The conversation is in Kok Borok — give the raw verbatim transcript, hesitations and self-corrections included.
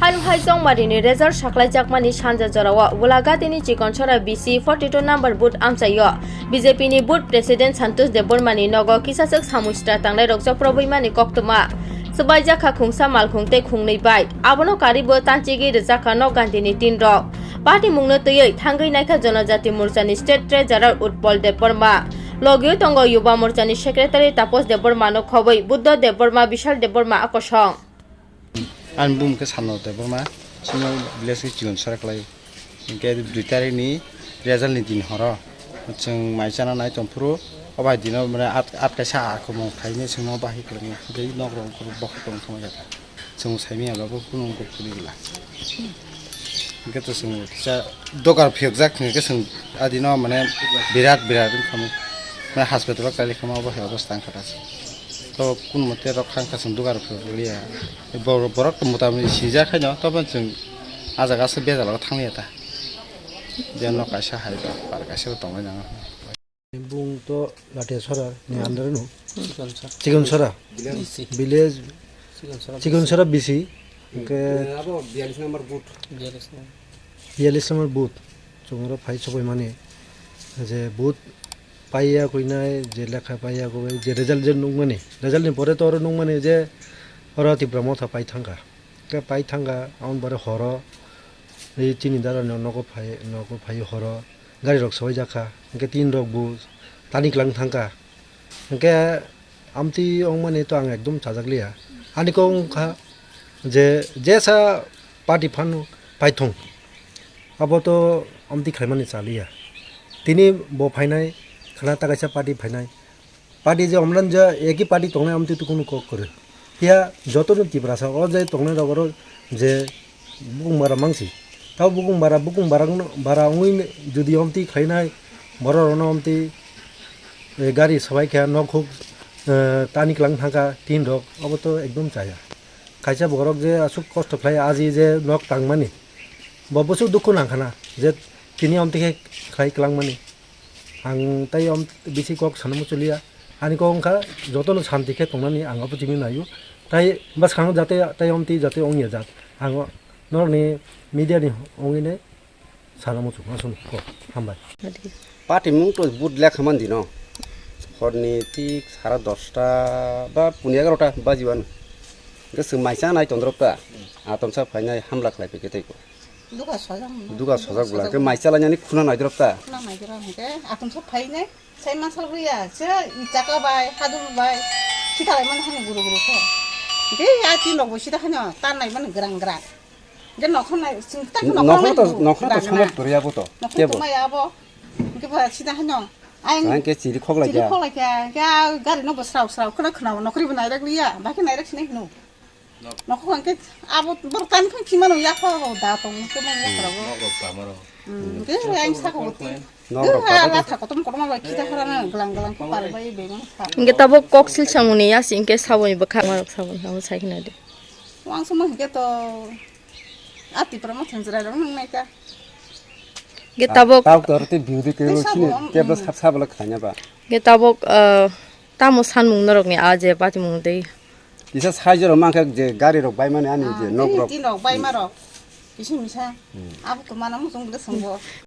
Haino hai chongmarini result saklaijakmani sanja jorao Golaghati ni Chikonsora B C forty two number booth amchaio B J P ni booth president Santosh Debbarma ni nogo kisaswk samung sitra tangnairok joproboimani koktwma. Swbaijak kha khungsa malkhung tei khungnwi bike. Abono karwibo tanchigwi rwjak kha nok gandini tin rok. Party mungno twiwi thangwi naikha Jonojati Morcha ni state treasurer Utpal Debbarma. Logio tongo Yuba Morcha ni secretary Tapos Debbarma no khobwi Buddha Debbarma, Bishal Debbarma a kosong. Ani bumung khe Sanno Debbarma, chini village khe Chikonsora kwlai. Hinkhe dui tarikh ni result ni din horo chwng mai chana nai tongphuru, o bai dino mane at, at kaisa akhumung khainai chwngno bahai kwlwng tei nok rok bokhok tong thangma jata. Chwng saimanya abo kunu wngkuk kwrwi bwla. Hinkhe to chwng kisa dogar phiyokjak hinkhe chwng adino mane birat birat wngkhamu. Mane hospital o kali khama obo hai obostha wngkha ta chwng. To kun mote rok khang kha chwng dogar phiyokliya. Bor-, borok to mota moti sijak haino, tobo chwng ah jaga se bejalo thangliya ta. Je nok kaisa hai ba, par kaisa bo tongwi nango. Bung to Latia Sora ni under no. Chikonsora. Chikonsora. Village. Chikonsora B C. Chikonsora B C. Hinkhe abo biyalish number booth. Biyalish number booth. Chwng oro phai sobaimani je booth paiya kwinai, je lekha paiya kwbai, je result je nukmani. Result ni pore to oro nukmani je oro Tipra Motha pai thangkha. Khe pai thangkha, aboni pore horo, ei chini dara no nogo phai, nogo phai horo, gari rok swbaijak kha, hinkhe tin rok bo tani kwlang thangkha. Hinkhe amtwi wngmani to ang ekdom chajakliya. Ani kok wngkha je, jesa party phano paithung, abo to amtwi khlaimani chaliya. Tini bo phainai, khwna ta kaisa party phainai. Party je omran je eki party tongnai amtwi to kunu kok kwrwi. Phiya joto no Tiprasa o je tongnai rok oro je bukung bara mangsi. Tabo bukung bara, bukung bara wngno, bara wngwi jodi omtwi khlainai borok rokno omtwi, eh, gari swbai kha nok huk, eh, tani kwlang thangkha tin rok, obo to ekdom chaya. Kaisa borok je aswk kosto khlai aji je nok tangmani, bo bwswk dukhu nangkhana je tini omtwi khe khlai kwlangmani. Ang tei om bisi kok sana mucholiya. Ani kok wngkha jotono santi khe tongnani ang abo chini naio. Tai bwskango jate tai omtwi jate ongya jat. Ang norokni media ni ongwi ne sana muchung aswk kok. Hambai. Party mung to but lekha man dino. Horni tik sara dosta ba puni egarota bajiwano. Hwnkhe chwng mai chanai tongdorop ta. Atomsa phainai hamla khlai phaikhe tei ko. Duga sojak mano. Duga sojak bwla. Hwnkhe mai chalainani khuna naidrop ta. Khuna naidrop hwnkhe atomsa phainai. Sai mansa ruya. Se chaka bai, hadul bai. Sitalai mani hani guru guru khe. Hwnkhe ya tin rok bo sida hani tan nai mani grang grang. Hwnkhe nokhon nai sing tak nokhon nai. Nokhon to somok toriya bo to. Nokhon to maya bo. Hwnkhe ba sida hani. Ang ke chiri khok lai kya. Chiri khok lai kya. Kya gari no bo srau srau khuna khuna nokhri bo nairak liya. Ba khe nairak sinai hino. Nokhok hwnkhe abo borok tani phang thimano yakho da tong khe mani yakho. Nok rok tama rok. Hmm, hwnkhe ang sakho bo twi. Nok rok tama. Latha kotom kotom bai khita khara na glang glang khe par bai beng kha. Hwnkhe tabok koksil samungni yasi hwnkhe saboni bwkha marok saboni abo sai khna di. Wang sama hwnkhe to ati pura ma thenjra rok nang nai ta. Hwnkhe tabok tabok to aro tei beauty ke sini tebla sap sap la khanya ba. Hwnkhe tabok, ah, tamo sanmung norokni a je patimung tei. Kisa sai jorok mankha je gari rok bai mani ani je nok rok. Tin rok bai ma rok. Kisa misa. Hmm. Abo to mana muchung de songbo.